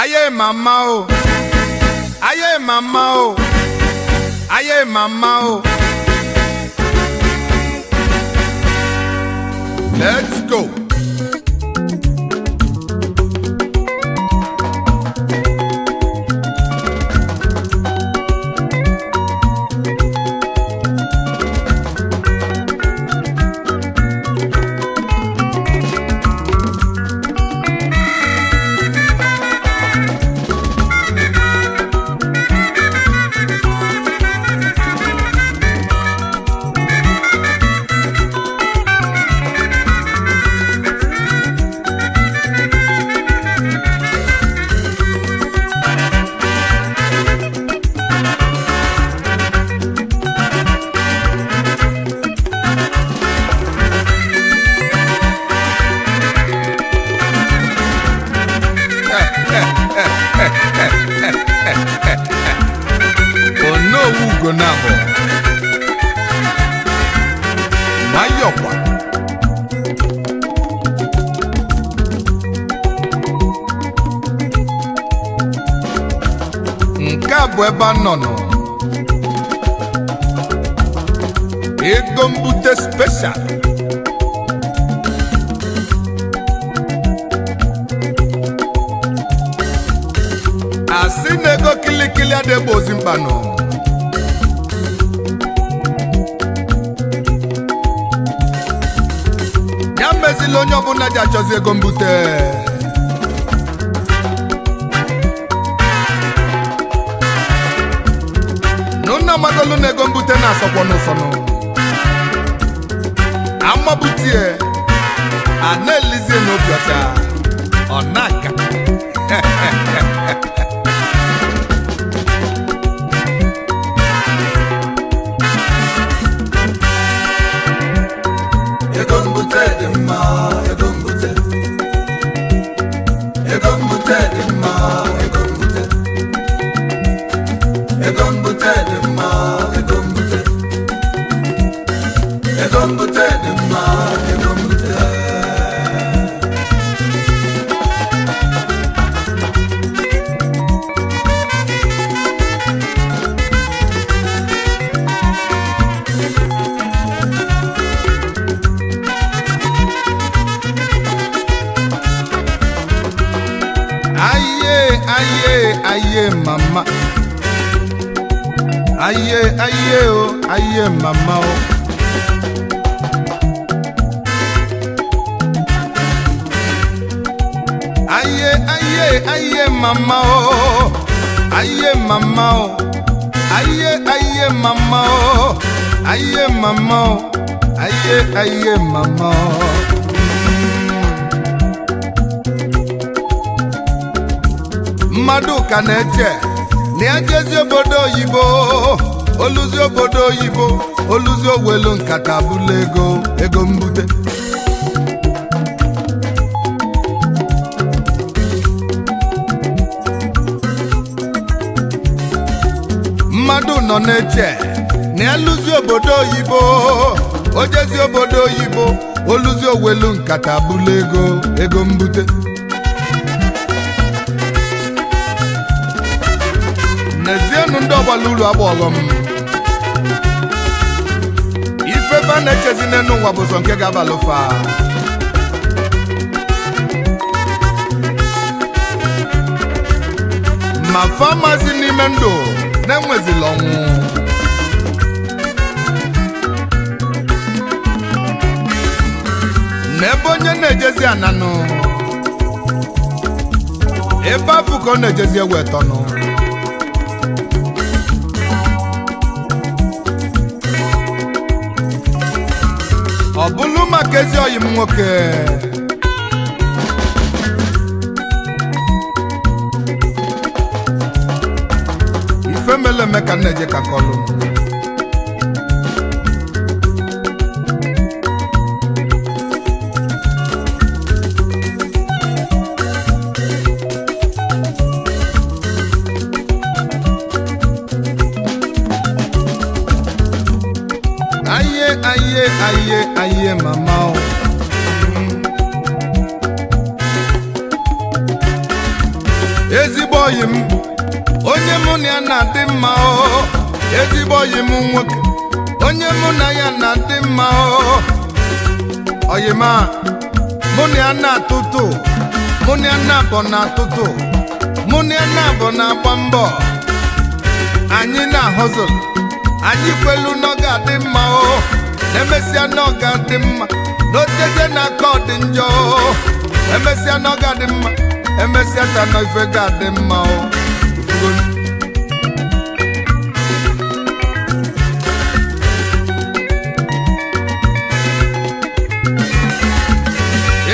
Aye mama o, aye mama o, aye mama o. Let's go. Onowu Ugonabo Mayọkwa. Nke a bụ ebe a nọ nọ ego mbute special. Asị na ego kilikili adịgbo ozi mkpanụ. Ya mezila onye ọbụla ji achọzi ego mbute. Nụna amagolu na ego mbute na-asọkwa n'ụsọnụ amabutie a na-elizie n'obi ọcha ọ na-aka. Ego mbute dị mma, ego mbute. Ego mbute dị mma, ego mbute. Ego mbute dị mma, ego mbute. Ego mbute dị mma, ego mbute. Aye, aye, aye, mama. Aye, aye, o, aye, mama o. Aye, aye, aye, mama o. Aye, mama o. Aye, aye, mama o. Aye, mama o. Aye, aye, mama o. Mmadụ ka na-eche na ya jezi obodo oyibo, oluzi obodo oyibo, oluzi owelu nkata bụla ego ego mbute. Mmadụ nọ na-eche na ya lụzi obodo oyibo, ojezi obodo oyibo, oluzi owelu nkata bụla ego ego mbute. N'ezienụ ndị ọgbara uru agba ọghọm ife ebe a na-echezi n'enu ụwa bụ sọ nke ga-abalụ fa. Ma famazi n'ime ndụ na-enwezila ọnwụ. N'ebe onye na-ejezi ananụ, ebe afụ ka ọ na-ejezi ewetọnụ. Ọ bụlụ maka ezi ọyị m nwoke, ife mele eme ka m na-eje ka kọlụ. Aye, aye, aye, aye, mama o. Ezigbo oyi m, onye mụ na ya na-adị mma o. Ezigbo oyi m nwoke, onye mụ na ya na-adị mma o. Oyi m a, mụ na ya na-atụtụ, mụ na ya na-abọ na-atụtụ, mụ na ya na-abọ na-agba mbọ. Anyị na-ahọzụlụ, anyị kwelu na ọ ga-adị mma o. Na emesịa na ọ ga-adị mma, na otezie na aka ọ dị njọ o. Emesịa na ọ ga-adị mma, emesịa ta na ife ga-adị mma o. Ifugonu.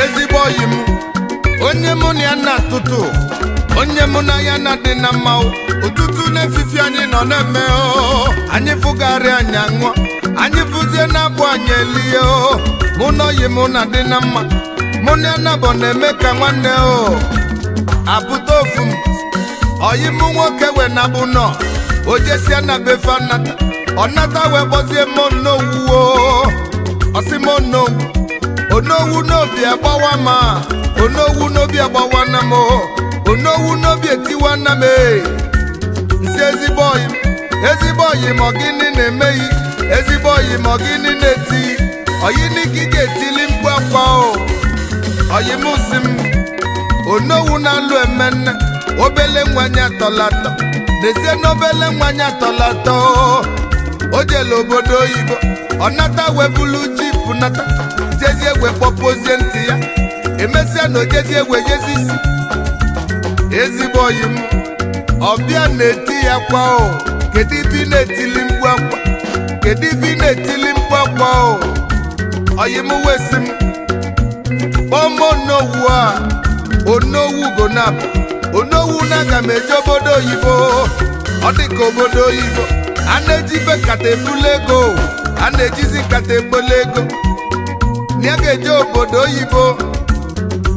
Ezigbo oyi m, onye mụ na ya na-atụtụ, onye mụ na ya na-adị na mma o. Ụtụtụ na-efifi anyị nọ na-eme o. Anyị fụgharị, anyị aṅụọ, anyị fụzie na-abụ, anyị elie o. Mụ na oyi mụ na-adị na mma, mụ na ya nabọ na-eme ka nwanne o. Abụta ofu m, oyi mụ nwoke wee nabụ nọ o, jesia na befe anata, ọ nata wee kpọzie m n'owu o. Ọsị m n'owu, onowu n'obi agbawa ma onowu n'obi agbawa na m o. Onowu n'obi etiwa na m e. Nsi ezigbo oyi m, ezigbo oyi m, ọ gịnị na-emeghi? Ezigbo oyi m, ọ gịnị na-eti oyini ka ị ga-etili mkpu akwa o? Oyi m si m, onowu na-alụ emenne obele nwanyị atọlatọ n'ezie na obele nwanyị atọlatọ o. O jele obodo oyibo, ọ nata wee bulu jeep nata, jezie wee kpọpụzie ntị ya. Emesịa na ojezie wee jezi isi. Ezigbo oyi m ọbịa na-eti ya kwa o. Kedu ibe ị na-etili mkpu akwa? Kedu ibe ị na-etili mkpu akwa o? Oyi m wee sị m kpọọ m onowu a. Onowu gonabụ onowu na aga m eje obodo oyibo. Ọ dị ka obodo oyibo a na-ejibe nkata ebule ego, a na-ejizi nkata ebule ego na ya ga-eje obodo oyibo.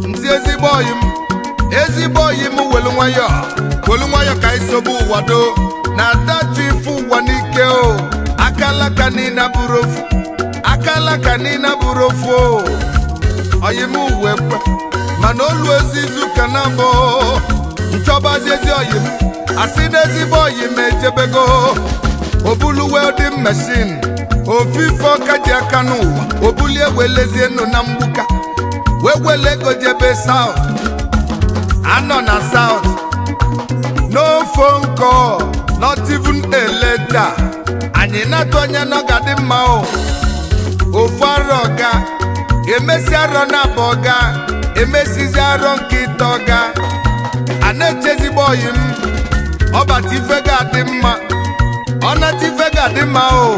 Ntị ezigbo oyi m, ezigbo oyi m, welu nwayọọ, welu nwayọọ ka anyị sobe ụwa do na adachi ife ụwa n'ike o. Akalaka niile abụrụ ofu, akalaka niile abụrụ ofu o. Oyi m uwe kwe, mana olu ezi izu ka na abụ nchọbazi ezi oyi m. Asị na ezigbo oyi m ejebego obulu welding machine, ofufe ọka ji aka n'ụwa obulie welezie nụ na mgbuka wee wele ego jebe South. Anọ na South, no phone call, not even a letter. Anyị na-atụ anya na ọ ga-adị mma o. Ofu arọ ọga emesi, arọ na abụ ọga emesizi, arọ nke ịtọ ọga a na-echezigbo oyi m. Ọbata ife ga-adị mma, ọnata ife ga-adị mma o.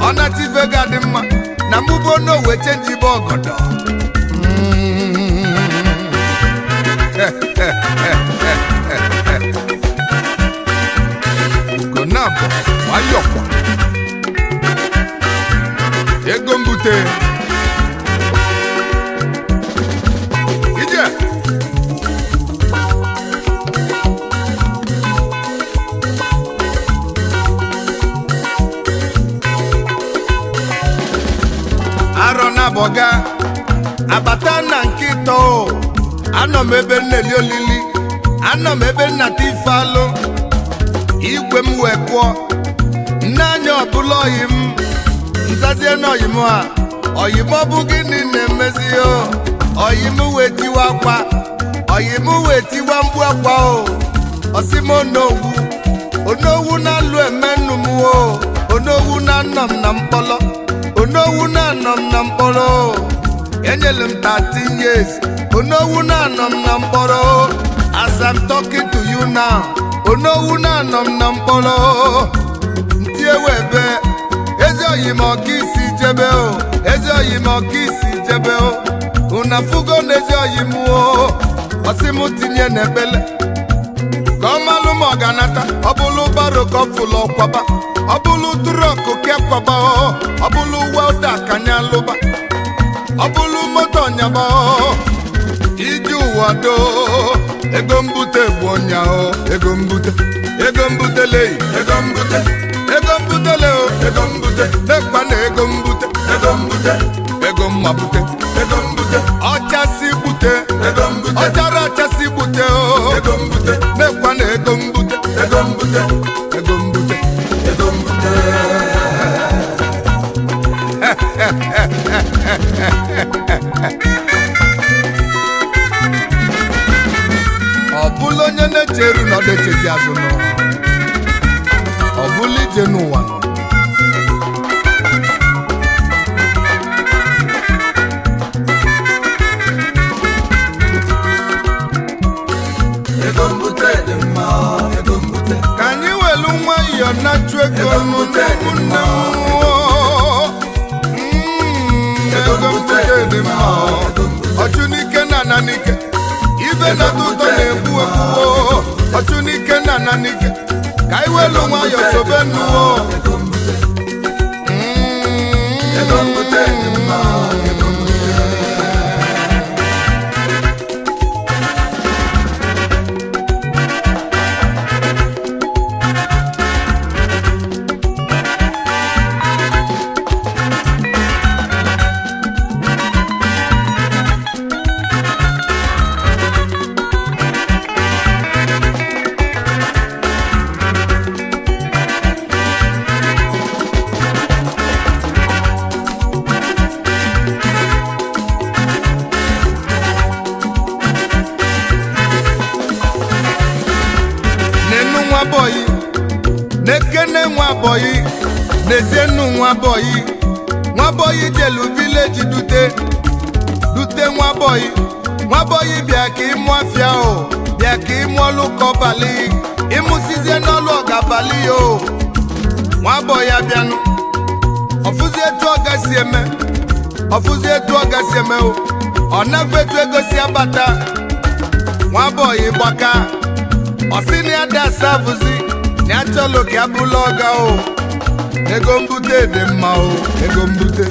Ọnata ife ga-adị mma na mụbo n'owe chenjibe ọgọdọ. Ugonabọ nwayọkwa ego mbute ije. Arọ na-abọga abata na nkịta o. Anọ m ebe nneli olili, anọ m ebe nnata ife alụ igwe m wee kụọ nne anya ọbụla. Oyi m nzazie na oyi m a, oyi m, ọ bụ gịnị na-emezi o? Oyi m wee tiwa akwa, oyi m wee tiwa mkpu akwa o. Ọsị m onowu, onowu na-alụ eme nnu m o. Onowu na-anọ m na mkpọlọ, onowu na-anọ m na mkpọrọ o. Enyere m 13 years, onowu na-anọ m na mkpọrọ o. As I'm talking to you now, onowu na-anọ m na mkpọrọ o. Ntị ewe ebe ezi oyi m ọka isi jebe o, ezi oyi m ọka isi jebe o. Unu afụgo na ezi oyi m o. Ọsị m tinye n'ebele ka ọ malụ ma ọ ga-anata. Ọ bụlụ barrow ka ọ fụlụ ọkwaba, ọ bụlụ truck ka kwaba o, ọ bụlụ welder ka anya lụba, ọ bụlụ moto ọnyaba o. Iji ụwa doo, ego mbute bụ ọnya o. Ego mbute, ego mbute lei. Ego mbute. Ego mbute le o. Ego mbute. Nekwa na ego mbute. Ego mbute. Ego mmabute. Ego mbute. Ọchasị gbute. Ego mbute. Ọchara achasị gbute o. Ego mbute. Bụla onye na-echeru na ọ na-echezi azụ nọ, ọ bụla ije n'ụwa nọ. Ego mbute dị mma, ego mbute. Ka anyị welu nwayọọ na-achụ ego nụ n'ụmụnne m. Ego mbute dị mma, ọchụ n'ike na ana n'ike, ibe na-atọ ụtọ na-egbu egbu. Ọchụ n'ike na ana n'ike, ka anyị welu nwayọọ sobe nnuo. Ego mbute. Ego mbute dị mma, ego mbute. N'enu nwa bọyị, n'ekene nwa bọyị, n'ezienu nwa bọyị. Nwa bọyị jelu village dute dute nwa bọyị. Nwa bọyị bịa ka ịmụ afịa o, bịa ka ịmụ ọlụ kọbalị, ịmụsizie n'ọlụ ọgabalị o. Nwa bọyị abịanụ, ọfụzi etu ọ gasi eme, ọfụzi etu ọ gasi eme o, ọ nakwa etu ego si abata. Nwa bọyị gbaka, ọ sị na ya dị asavụzi na ya chọlụ ka ya bụlụ ọga o. Ego mbute dị mma o, ego mbute.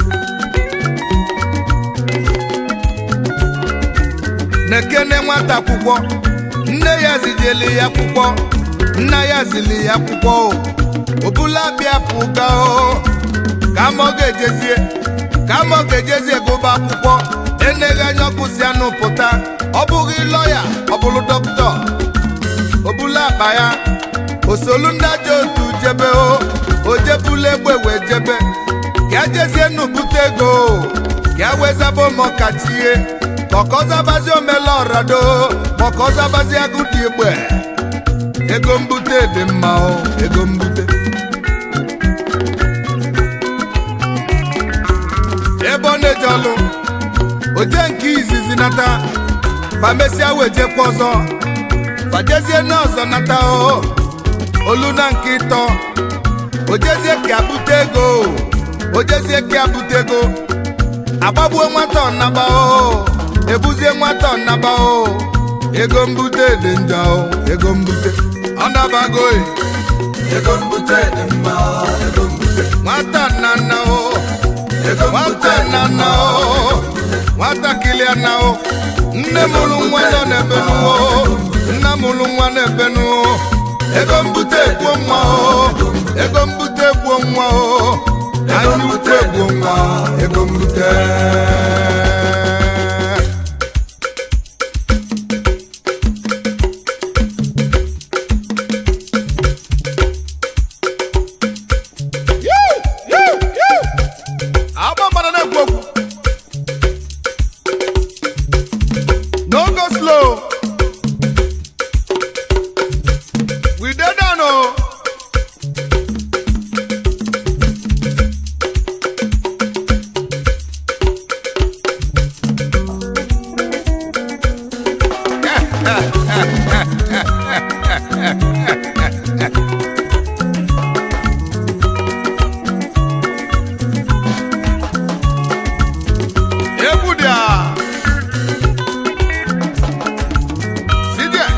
Na-ekene nwata akwụkwọ, nne ya zijeli ya akwụkwọ, nna ya zili ya akwụkwọ o, obula bịa pụga o, ka ma ọ ga-ejezie, ka ma ọ ga-ejezie gụba akwụkwọ. Eneghị anya ọkụsi anụ pụta, ọ bụghị lọya, ọ bụrụ dọkịta. Obula akpa ya, osolu ndị ajọ otu jebe o, ojebula egbe wee jebe ka ya jezie nnu bute ego o, ka ya wezaba ụmụkachie, ka ọkọzabazi omela ọrado, ma ọkọzabazi agụdị egbe. Ego mbute dị mma o, ego mbute. Ebe ọ na-eje ọlụ oje nke izizi nata, famesịa wee jekwa ọzọ, fajezie n'ọzọ nata o, olu na nke ịtọ, ojezie ka abute ego, ojezie ka abute ego. Agbagbuo nwata ọnaba o, ebuzie nwata ọnaba o. Ego mbute dị njọ o, ego mbute ọnabago e. Ego mbute dị mma, ego mbute. Nwata nana o. Ego mbute Nwata dị nana mma, o, nwatakịrị ana o, nne mụrụ nwa nọ n'ebe nuo, nna mụrụ nwa n'ebe nuo. Ego mbute egbuo nwa o, ego mbute egbuo nwa o, anya ukwu egbuo nwa, ego mbute. Agba mgbada na-ekwu okwu. No go slow. We dey down o. Egwu dị a. Si there.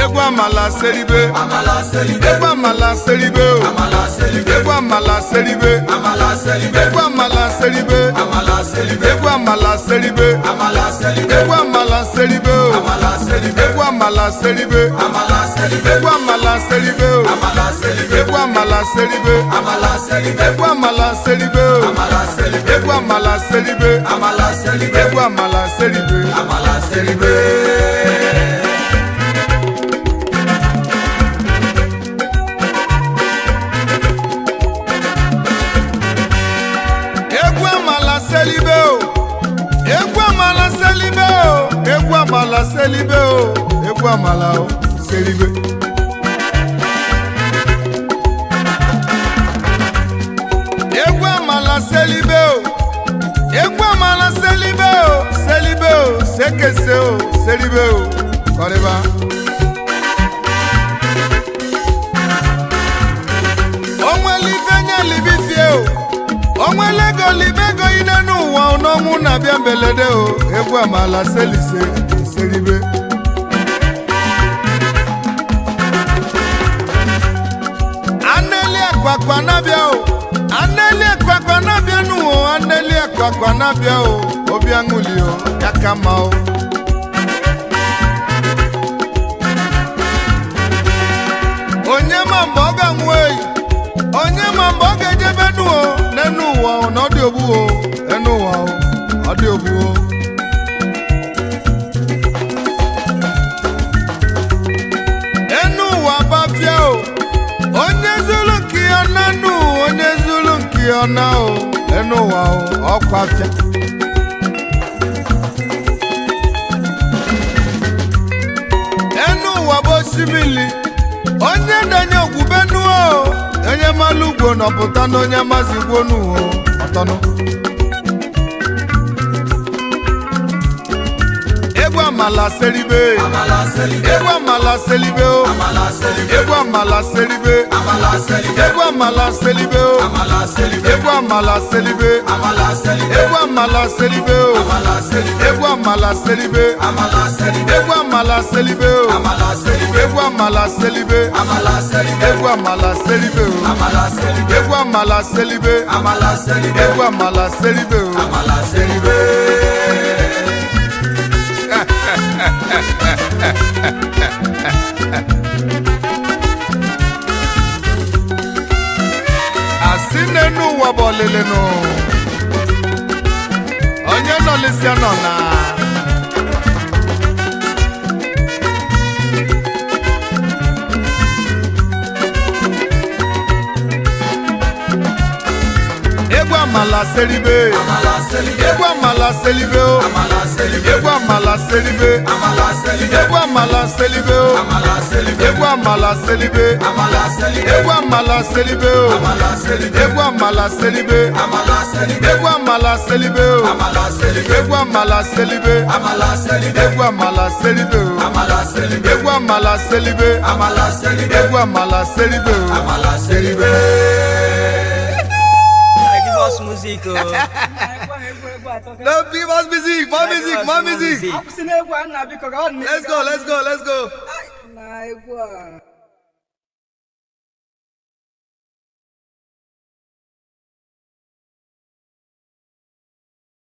Egwu amala seribe. Amala selibe. Egwu amala seribe o. Amala selibe. Egwu amala seribe. Amala selibe. Egwu amala seribe. Amala selibe. Egwu amala seribe. Amala selibe. Egwu amala seribe o. Amala selibe. Egwu amala seribe. Amala selibe. Egwu amala seribe o. Amala selibe. Egwu amala seribe. Amala selibe. Egwu amala seribe o. Amala selibe. Egwu amala seribe. Amala selibe. Egwu amala seribe. Amala selibe. Amala selibe o, egwu amala o selibe. Egwu amala selibe o, egwu amala selibe o, selibe o, sekese o, selibe o, kọrịba. Onwere ife nye libifie o, onwere ego libe ego ine n'ụwa n'ọnwụ na-abịa mbelede o, egwu amala selise selibe. Aneli akwakwa na-abịa o, aneli akwakwa na-abịa n'ụwa, aneli akwakwa na-abịa o, obi aṅụli o, ya ka mma o. Onye ma mgbe ọ ga-anwụ eyi, onye ma mgbe ọ ga-ejebe nuo n'enu ụwa o, na ọ dị ogbu o, enu ụwa o, ọ dị ogbu o. Enu ụwa bafịa o, onye zuru nke ya na nu, onye zuru nke ya na o, enu ụwa o, ọkwa afịa. Enu ụwa bụ osimiri, onye danye ogwube nuo, onye malụ ugwo nọpụta na onye mazi gwo nuo ọtọnụ. Egwu amala seribe, Amala selibe, egwu amala seribe o, amala selibe, egwu amala seribe, amala selibe, egwu amala seribe o, amala selibe, egwu amala seribe, amala selibe, egwu amala seribe o, amala selibe, egwu amala seribe, amala selibe, egwu amala seribe o, amala selibe, egwu amala seribe, amala selibe, egwu amala seribe o, amala selibe, egwu amala seribe, amala selibe, egwu amala seribe o. Amala selibe. Asị n'enu ụwa bụ ọlịlịnụ, onye nọlịsịa nọ na egwu amala seribe, Amala selibe, egwu amala seribe o, amala selibe, egwu amala seribe, amala selibe, egwu amala seribe o, amala selibe, egwu amala seribe, amala selibe, egwu amala seribe o, amala selibe, egwu amala seribe, amala selibe, egwu amala seribe o, amala selibe, egwu amala seribe, amala selibe, egwu amala seribe o, amala selibe, egwu amala seribe, amala selibe, egwu amala seribe o. Amala selibe. Give us music, oh. No, give us music, more music, more music. Akwụsị n'egwu a nna biko ka ọ dị Let's go, let's go, let's go. Na egwu a.